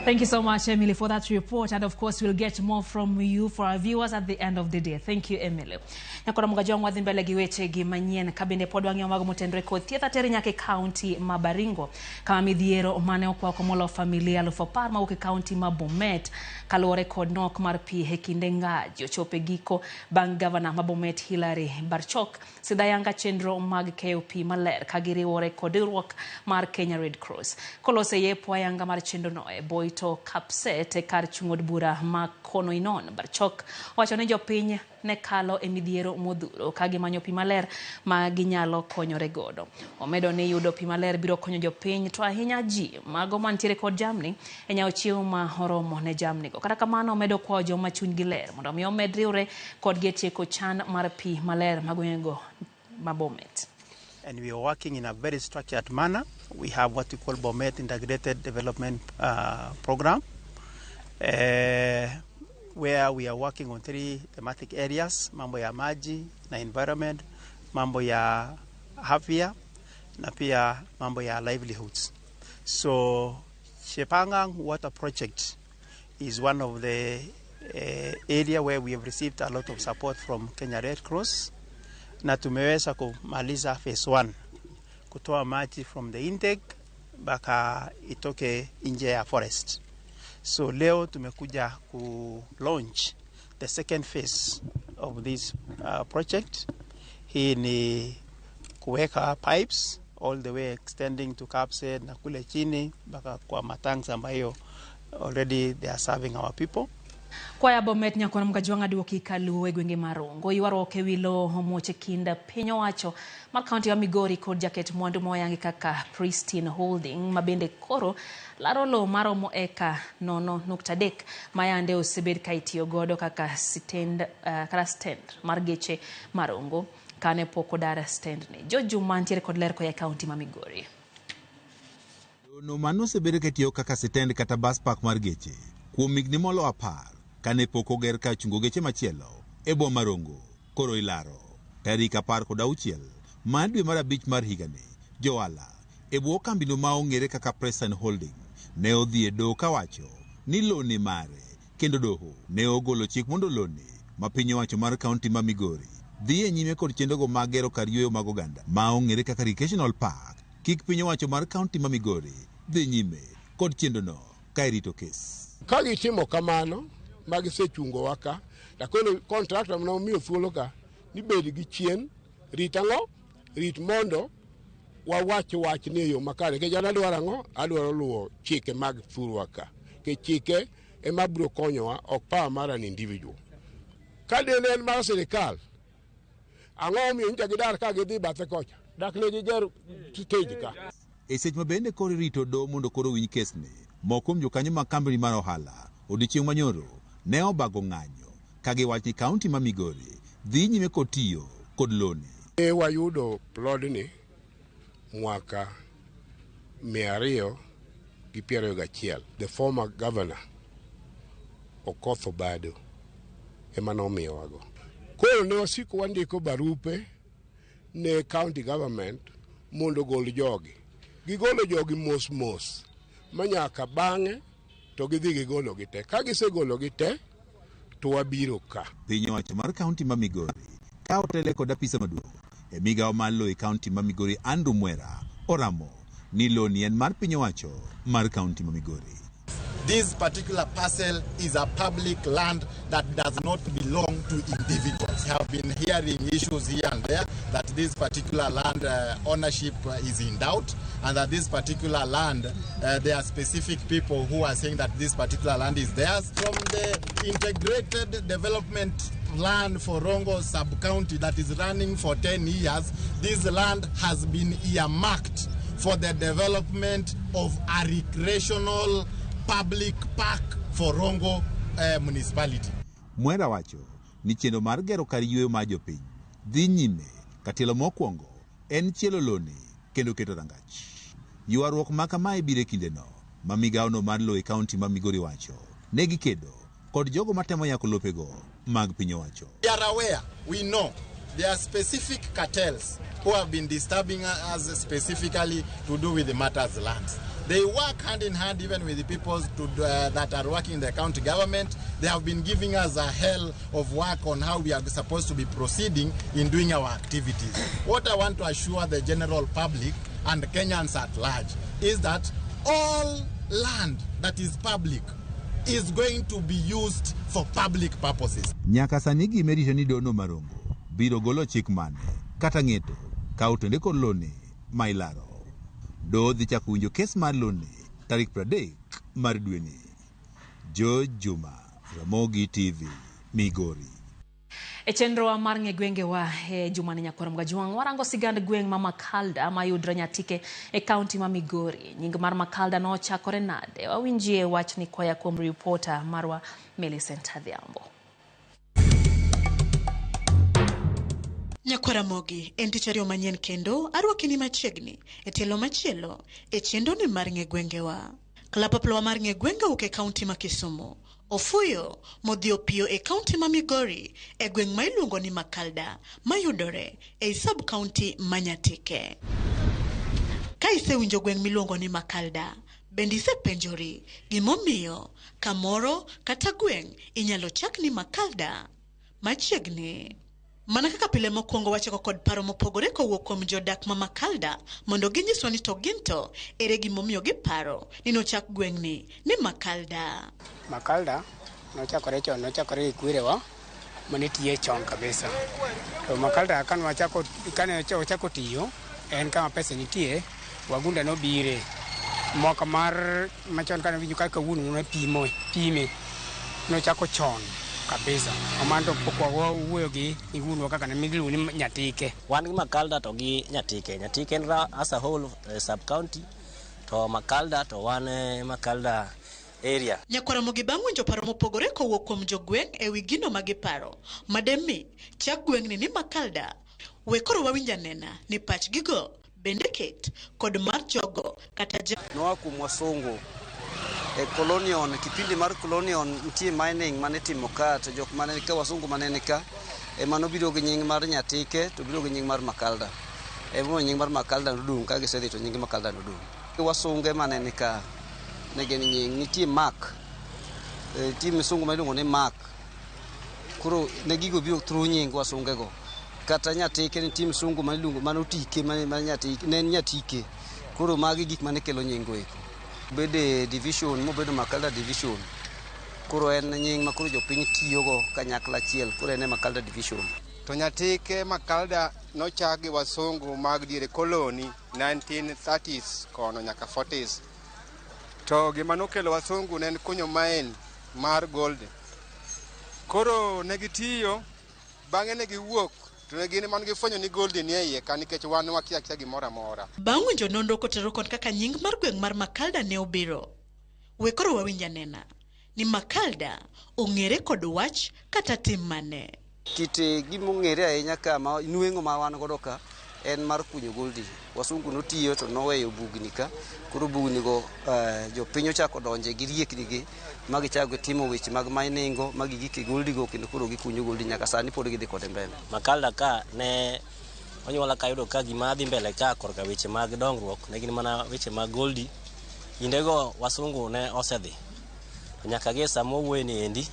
Thank you so much, Emily, for that report. And of course, we'll get more from you for our viewers at the end of the day. Thank you, Emily. Nyakora Mugajwang' wadhi mbele gi weche gi manyien ka bende pod wang'iyo mago motenore kod thieth ateri nyaka e kaunti ma Baringo kama midhiero mane okwako molo familia 10,000 mawuok e kaunti ma Bomet kaluwore kod nok mar pi e kinde ngaji ochopo e giko bang' gavana ma Bomet Hilary Barchok sidho ayanga chenro mag keyo pi maler ka giriwore kod riwruok mar Kenya Red Cross. Kolose yepo ayanga mar chenrono e Boito Kapset e kar chung' od bura ma Konoinon, Barchok wacho ni jopiny ne kalo e midhiero modhuro ka gimanyo pi maler ma ginyalo konyore godo. Omedo ni yudo pi maler biro konyo jopiny to ahinya ji mago mantiere kod jamni e nyawo chiemo ma oromo ne jamni go. Kata kamano omedo kwayo joma chunygi ler mondo mi omed riwre kodgi e tieko chan mar pi maler ma gwengego ma Bomet. And we are working in a very structured manner. We have what we call Bomet Integrated Development Program, where we are working on three thematic areas: mambo ya maji na environment, mambo ya afya na pia mambo ya livelihoods. So Chepangang Water Project is one of the area where we have received a lot of support from Kenya Red Cross na tumeweza kumaliza phase 1 kutoa maji from the intake mpaka itoke nje ya forest. So leo tumekuja ku launch the second phase. of this project. Hii ni kuweka pipes all the way extending to Kapseret na kule chini mpaka kwa matanks ambayo already they are serving our people. Kwaya Bomet nyakona Mgajwang'a duoki kaluo e gwenge mar Rongo. Ywaruok ewi lowo omuoch e kind piny owacho mar kaunti ma Migori kod jaket mwandu moyangi kaka Pristine Holding ma bende koro laro lowo maromo eka 0.3 ma yande osebed ka itiyo godo kaka stand mar geche mar Rongo kane pok odar stand ni. George Juma ntiere kod ler koa e kaunti ma Migori. Lowo mano osebedo katiyo kaka stand kata bus park mar geche kuom higni molo 10 kane pok oger kar chungo geche machielo e boma Rongo koro ilaro. Tarik 16 mar dwe mar 5 mar higani, johala e bwo kambino ma ong'ere kaka Pristine Holding ne odhi e doho kawacho ni lowo ni mare, kendo doho ne ogolo chik mondo lowni ma piny owacho mar kaunti ma Migori dhi e nyime kod chenrogo mag gero kar yweyo mag oganda ma ong'ere kaka recreational park kik piny owacho mar kaunti ma Migori dhi nyime kod chenrono ka irito kes. Ka gitimo kamano ma gisechungowa ka, lakini contractor mane omiyo thuolo ka ni bed gi chien, rit ang'o? Rit mondo wawach wach ni e yo makare. Nikech an adwaro ang'o? Adwaro luwo chike mag thurwa ka. Nikech chike ema biro konyowa, ok power mar an individual. Ka dine en mar sirikal, ang'o omiyo nyicha gidar ka gidhi bathe kocha? Dak ne giger stage ka. E seche ma bende koro irito doho mondo koro winj kesni, moko kuom jokanyo mag kambi mar ohala odiechieng' manyoro ne obago ng'anyo ka giwacho ni kaunti ma Migori dhi nyime kod tiyo kod loni. Ne wayudo plodni mwaka 221. The former governor Okoth Obado ema nomiyowago. Koro ne wasiko wandiko barupe ne county government mondo ogol jogi. Gigolo jogi mos mos ma nyaka bang'e to gidhi gigologi te. Ka gisegologi te to wabiro ka. Piny owacho mar kaunti ma Migori ka otele kod apisa maduong' e migawo mar lowo e kaunti ma Migori Andrew Mwera oramo ni lowni en mar piny owacho mar kaunti ma Migori. This particular parcel is a public land that does not belong to individuals. We have been hearing issues here and there that this particular land ownership is in doubt, and that this particular land, there are specific people who are saying that this particular land is theirs. From the integrated development plan for Rongo sub-county that is running for 10 years, this land has been earmarked for the development of a recreational public park for Rongo municipality. Mwera wacho ni chenro mar gero kar yweyo mar jopiny dhi nyime ka tielo mokwongo en chielo loni kendo keto rangach. Ywaruok ma kamae biro e kindeno ma migawono mar lowo e kaunti ma Migori wacho ne gikedo kod jogo matemo yako lopego mag piny owacho. We are aware, we know there are specific cartels who have been disturbing us specifically to do with the matters lands. They work hand in hand even with the people that are working in the county government. They have been giving us a hell of work on how we are supposed to be proceeding in doing our activities. What I want to assure the general public and Kenyans at large is that all land that is public is going to be used for public purposes. Nyaka sani gima irito ni dono mar Rongo biro golo chik mane kata ng'eto ka otende kod loni ma ilaro. Doho dhi chako winjo kes mar loni tarik 30 mar dweni. George Juma, Ramogi TV, Migori. E chenro mar ng'e gwengewa e jumani nyakwar Mgajwang' warango sigand gweng' ma Makalda mayudre Nyatike e kaunti ma Migori. Nying mar Makalda nochakore nade? Wawinjie wachni koya kuom ripota marwa Millicent Adhiambo. Nyakwara Mogi, en tich ariyo manyien kendo arwakini machiegni e tielo machielo e chenroni mar ng'e gwengewa. Kalapaplowa mar ng'e gwenge wuok e kaunti ma Kisumu. Ofuyo modhi opiyo e kaunti ma Migori e gweng' ma iluongo ni Makalda mayudore ei sub kaunti ma Nyatike. Ka isewinjo gweng' miluongo ni Makalda, bende isepenjori gimomiyo kamoro kata gweng' inyalo chak ni Makalda machiegni? Mana kaka pile mokwongo wachako kod paro mopogore kowuok kuom jodak ma Makalda mondo ginyiswa ni to gin to ere gimomiyo giparo ni nochak gweng'ni ni Makalda. Makalda nochakore chon, nochakore gi kwerewa mane tiye chon kabisa. To Makalda kane ochako tiyo, en kama pesa nitie, wagunda nobire. Mwaka mar machon kane winjo kaka wuon ne pime nochako chon kabisa. Omano pok wawuoyo gi wuonwa kaka ne miluongo ni Nyatike. Wan gi Makalda to gi Nyatike. Nyatike en as a whole sub county, to Makalda to wan Makalda area. Nyakwaramogi bang' winjo paro mopogore kowuok kuom jogweng' ewi gino ma giparo mademi chak gweng'ni ni Makalda. We koro wawinj anena ni pachgigo bende ket kod mar jogo kata noa kuom wasungu e colonial, kipindi mar colonial nitie mining mane itimo ka, to jok mane ka wasungu mane ni ka ema nobiro gi nying mar Nyatike to biro gi nying mar Makalda. Emomiyo nying mar Makalda nodong' ka gisedhi to nying Makalda nodong'. Wasunge mane ni ka ne gin nying nitie Mark, nitie misungu ma iluongo ni Mark. Koro ne gigo biro through nying wasungego. Kata Nyatike nitie msungu ma iluongo mane otike mane Nyatike ne en Nyatike. Koro magi gik mane kelo nying go eko. Bede division mobedo Makalda division. Koro en nying ma koro jopiny tiyogo kanyakla achiel. Koro en e Makalda division. To Nyatike Makalda nochak gi wasungu mag diere koloni 1930s kono nyaka 40s. To gima nokelo wasungu ne en kunyo mine mar gold. Koro ne gitiyo, bang'e ne giwuok to ne gin man gifwenyo ni gold ni e iye ka nikech wan wakia kia gimoro amora. Bang' winjo nonro kotero kod kaka nying mar gweng' mar Makalda ne obiro. We koro wawinj anena ni Makalda ong'ere kod wach kata tim mane. Kit gima ong'ere ahinya ka ma nweng'o ma wan godo ka en mar kunyo goldi. Wasungu notiyo to noweyo bugni ka. Koro bugni go jopiny ochako donje gi riekni gi ma gichako timo weche mag mining go ma gigike goldi go kendo koro gikunyo goldi nyaka sani pod gidhi kode mbele. Makalda ka ne onyuola kayudo ka gima dhi mbele ka korka weche mag dongruok ne gin mana weche mag goldi. Kindego wasungu ne osedhi. To nyaka gie sama wawuoye ni endi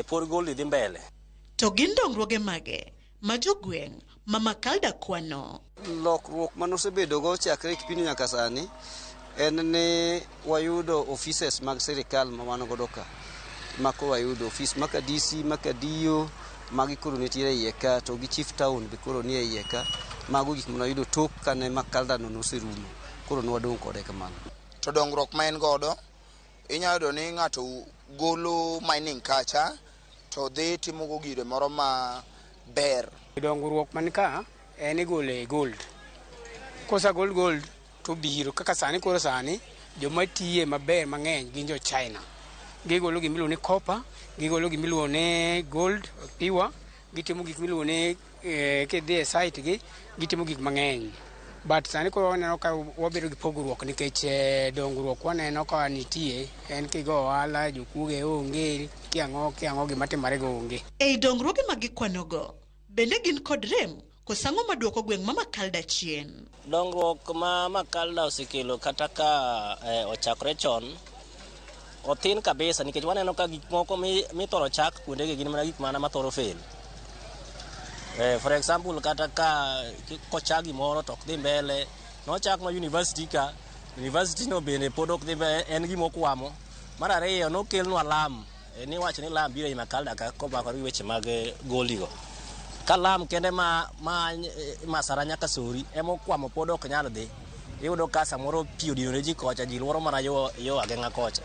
pod goldi dhi mbele. To gin dongruoge mage ma jogweng' ma Makalda kwano? Lokruok manosebedogo chakre kipindi nyaka sani en ni wayudo offices mag sirikal ma wan godo ka. Ma koro wayudo ofis maka DC, maka DO, magi koro nitiere iye ka, to gi chief town be koro nie iye ka. Mago gik mane wayudo tok kane Makalda no noserumo. Koro nwadong' kode kamano. To dongruok ma en godo, inyalo yudo ni ng'ato golo mining kacha to dhi timogo gire moro ma ber. Dongruok man ka en igole gold. Kosegol gold to biro kaka sani koro sani joma tiye maber mang'eny gin jo China. Gigolo gima iluongo ni copper, gigolo gima iluongo ni gold pure, gitimo gik miluongo ni kidhi e site gi gitimo gik mang'eny. But sani koro waneno ka wabedo gi pogruok nikech dongruok waneno ka nitie en kigo ohala jokuoge onge kiang'o gima timore go onge. Ei dongruoge ma gikwanogo bende gin kod rem kosang'o maduoko gweng' ma Makalda chien. Dongruok ma Makalda osekelo kata ka ochakore chon othin kabisa nikech waneno ka gik moko mithoro chak kuondegi gin mana gik mana mathoro fail. For example kata ka kochak gimoro to ok dhi mbele, nochak ma university ka, university no bende pod ok dhi mbele, en gima okwamo. Mar ariyo nokelnwa lam, niwacho ni lam biro ei Makalda ka komakore gi weche mag goldi go. Ka lam kende ma Masara nyaka Sori ema okwamo pod ok nyal dhi. Iyudo ka samoro pi odinore ji kocha, ji luoro mana yo ageng'a kocha.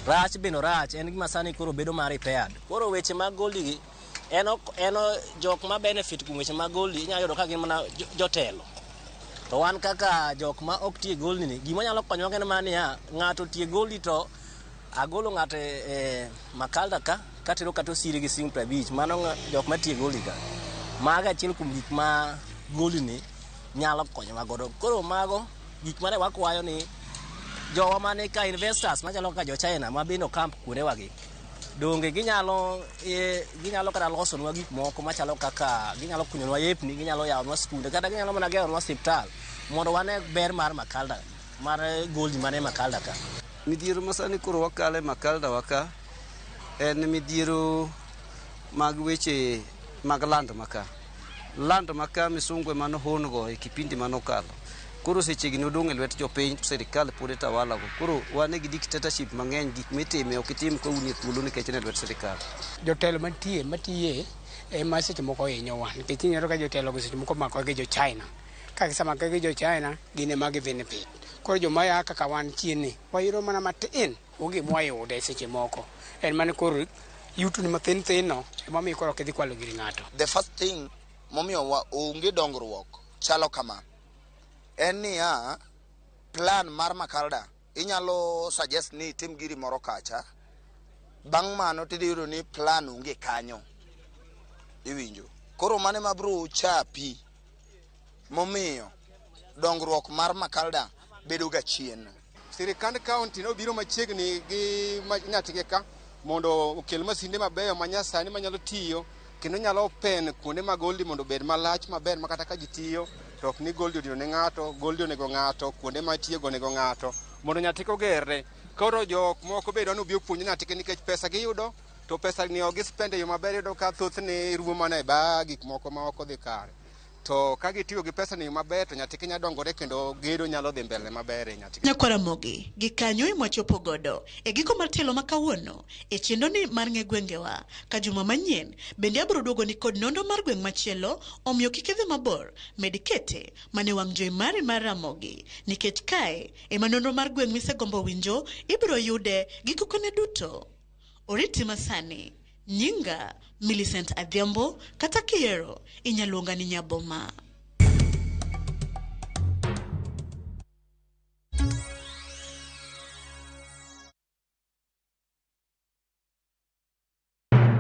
Rach bende orach, en gima sani koro bedo ma repaired. Koro weche mag goldi gi en jok ma benefit kuom weche mag goldi inyalo yudo ka gin mana jotelo. To wan kaka jok ma ok tie goldi ni, gima nyalo konyowa en mana niya, ng'ato tie goldi to agolo ng'ato e Makalda ka katero kata Osiri gi siling 50, mano jok ma tie goldi ka. Mago achiel kuom gik ma goldi ni nyalo konyowa godo. Koro mago gik mane wakwayo ni jowa mane ka investors machalo kaka jo China ma bende okamp kuondewagi donge ginyalo kata losonwa gik moko machalo kaka ginyalo kunyonwa yepni, ginyalo yawonwa skunde kata ginyalo mana geronwa osiptal mondo wane ber mar Makalda mar goldi mane Makalda ka. Midhiero ma sani koro wakale Makalda waka en midhiero mag weche mag land maka. Land maka misungu ema nohon go e kipindi manokalo. Koro sechegi nodong' e lwet jopiny to sirikal pod e tawala go. Koro wan gi dictatorship mang'eny, gik mitime ok itim ka un e thuolo nikech en e lwet sirikal. Jotelo mantie matiye ema seche moko hinyowa nikech ineno ka jotelo go seche moko omakore gi jo China. Ka gisemakore gi jo China, gin ema gi benefit. Koro joma ya kaka wan chien ni, wayudo mana matin, onge mwayude seche moko. En mana koro yuto ni mathin thin no ema miyo koro ok idhi kwalo gir ng'ato. The first thing momiyo wa onge dongruok chalo kama. En niya, plan mar Makalda inyalo suggest ni itim giri moro kacha. Bang' mano tidhi yudo ni plan onge kanyo. Iwinjo. Koro mano ema biro chapi momiyo dongruok mar Makalda bedo ga chien. Sirikand kaunti nobiro machiegni gi Nyatike ka mondo okel masinde mabeyo manyasani manyalo tiyo kendo nyalo open kuonde mag goldi mondo obed malach maber ma kata ka ji tiyo to ok ni goldi odino ne ng'ato, goldi onego ng'ato, kuonde ma tiyo go onego ng'ato mondo Nyatike ogerre. Koro jok moko be dwa ni obi opuonj Nyatike nikech pesa giyudo to pesa ni ok gispend e yo maber, iyudo ka thothne rumo mana e baa gik moko ma ok odhi kare. To ka gitiyo gi pesa ni maber to Nyatike nyalo dongore kendo gedo nyalo dhi mbele maber e Nyatike. Nyakwaramogi gi kanyo ema wachopo godo e giko mar tielo ma kawuono e chenro ni mar ng'e gwengewa ka juma manyien bende abiro duogo ni kod nondo mar gweng' machielo, omiyo kik idhi mabor, med kete mane wang' jowi mari mar Ramogi nikech kae ema nonro mar gweng' misegombo winjo ibiro yude gi kokone duto. Oriti masani, nyinga Millicent Adhiambo kata kiero inyaluonga ni Nyaboma.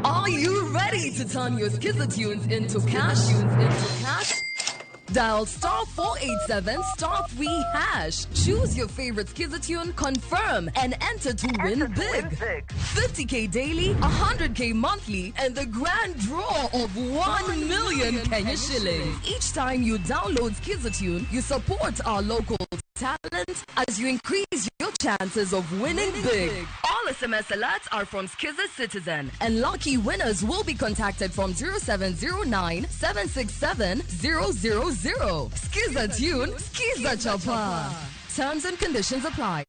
Are you ready to turn your Skiza tunes into cash? Into cash? Dial star 487 star 3 hash. Choose your favorite Skiza tune, confirm, and enter to win big. 50k daily, 100k monthly, and the grand draw of 1 million Kenya shillings. Each time you download Skiza tune, you support our local talent as you increase your chances of winning big. All SMS alerts are from Skiza Citizen, and lucky winners will be contacted from 0709 767 000. Skiza tune, Skiza Chapa. Terms and conditions apply.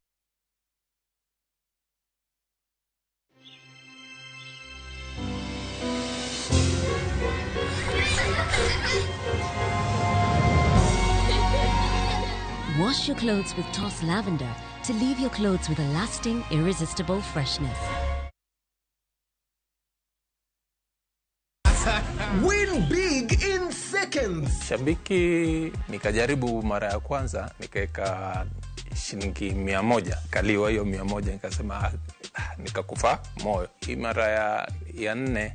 Wash your clothes with Toss Lavender to leave your clothes with a lasting, irresistible freshness. Win big in seconds. Shabiki nikajaribu mara ya kwanza nikaweka shilingi 100, kaliwa hiyo 100, nikasema ah, nikakufa moyo. Hii mara ya nne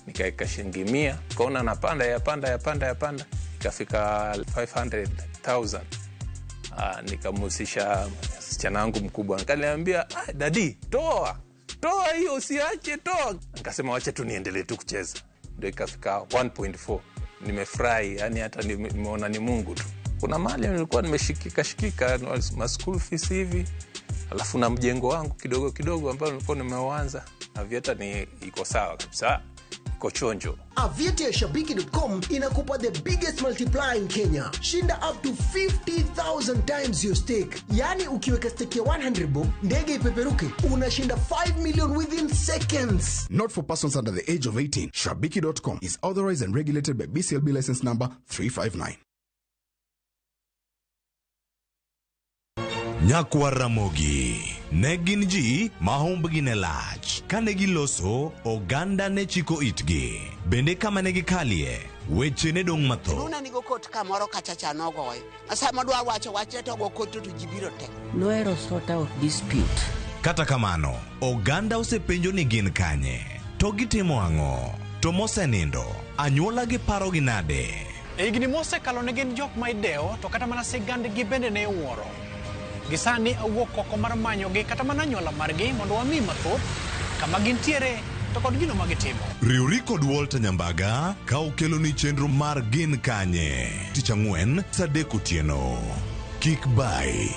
nikaweka shilingi 100, kaona napanda yapanda yapanda yapanda, ikafika 500,000. Nikamhusisha msichana wangu mkubwa, akaniambia, ah, daddy, toa toa hiyo, usiache, toa. Nikasema wacha tu niendelee tu kucheza, ndio ikafika 1.4. Nimefurahi, yani hata nimeona ni Mungu tu. Kuna mahali nilikuwa nimeshikika shikika ma school fees hivi, alafu na mjengo wangu kidogo kidogo ambao nilikuwa nimeuanza. Aviator ni iko sawa kabisa, iko chonjo. Aviator ya Shabiki.com inakupa the biggest multiplier in Kenya. Shinda up to 50,000 times your stake. Yaani ukiweka stake ya 100 bob, ndege ipeperuke, unashinda 5 million within seconds. Not for persons under the age of 18. Shabiki.com is authorized and regulated by BCLB license number 359. Nyakwar Ramogi ne gin ji ma humbgi ne lach kane giloso oganda ne chiko itgi bende kama ne gikalie weche ne dong' mathoth. Luna nigo kot kamoro kacha cha nogoyo. Sama dwa wacho wachne to go kot to ji biro te. Nohero sort out dispute. Kata kamano oganda osepenjo ni gin kanye to gitimo ang'o to mosenindo anyuola gi parogi nade. E higni mosekalo ne gin jok ma idewo to kata mana sigandgi bende ne iwuoro. Gisani awuok oko mar manyogi kata mana anyuola margi mondo wami mathoth kama gintiere to kod gino ma gitimo. Riwri kod Walter Nyambaga ka okeloni chenro mar Gin Kanye tich ang'wen saa 3 otieno. Kik bai.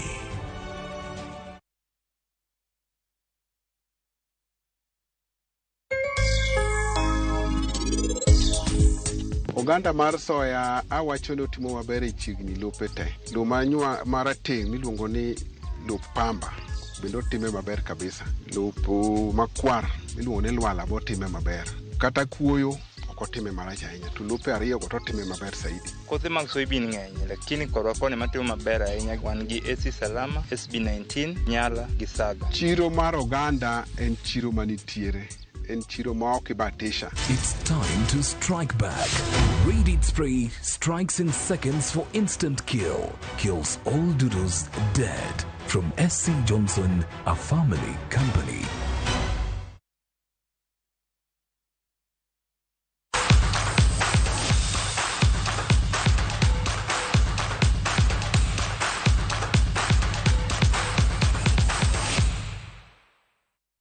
Oganda mar soya awacho ni otimo maber e chiegni lope te. Lo manywa marateng' miluongo ni lop pamba bende otime maber kabisa. Lop makwar miluongo ni lwala be otime maber. Kata kuoyo ok otime marach ahinya to lope ariyogo to otime maber saidi. Kothe mag soybean ng'eny lakini korwa koni matimo maber ahinya wan gi AC Salama, SB19, Nyala gi Saga. Chiro mar oganda en chiro manitiere en chiro ma ok ibatisha. It's time to strike back. Raid Spray strikes in seconds for instant kill. Kills all doodles dead. From SC Johnson, a family company.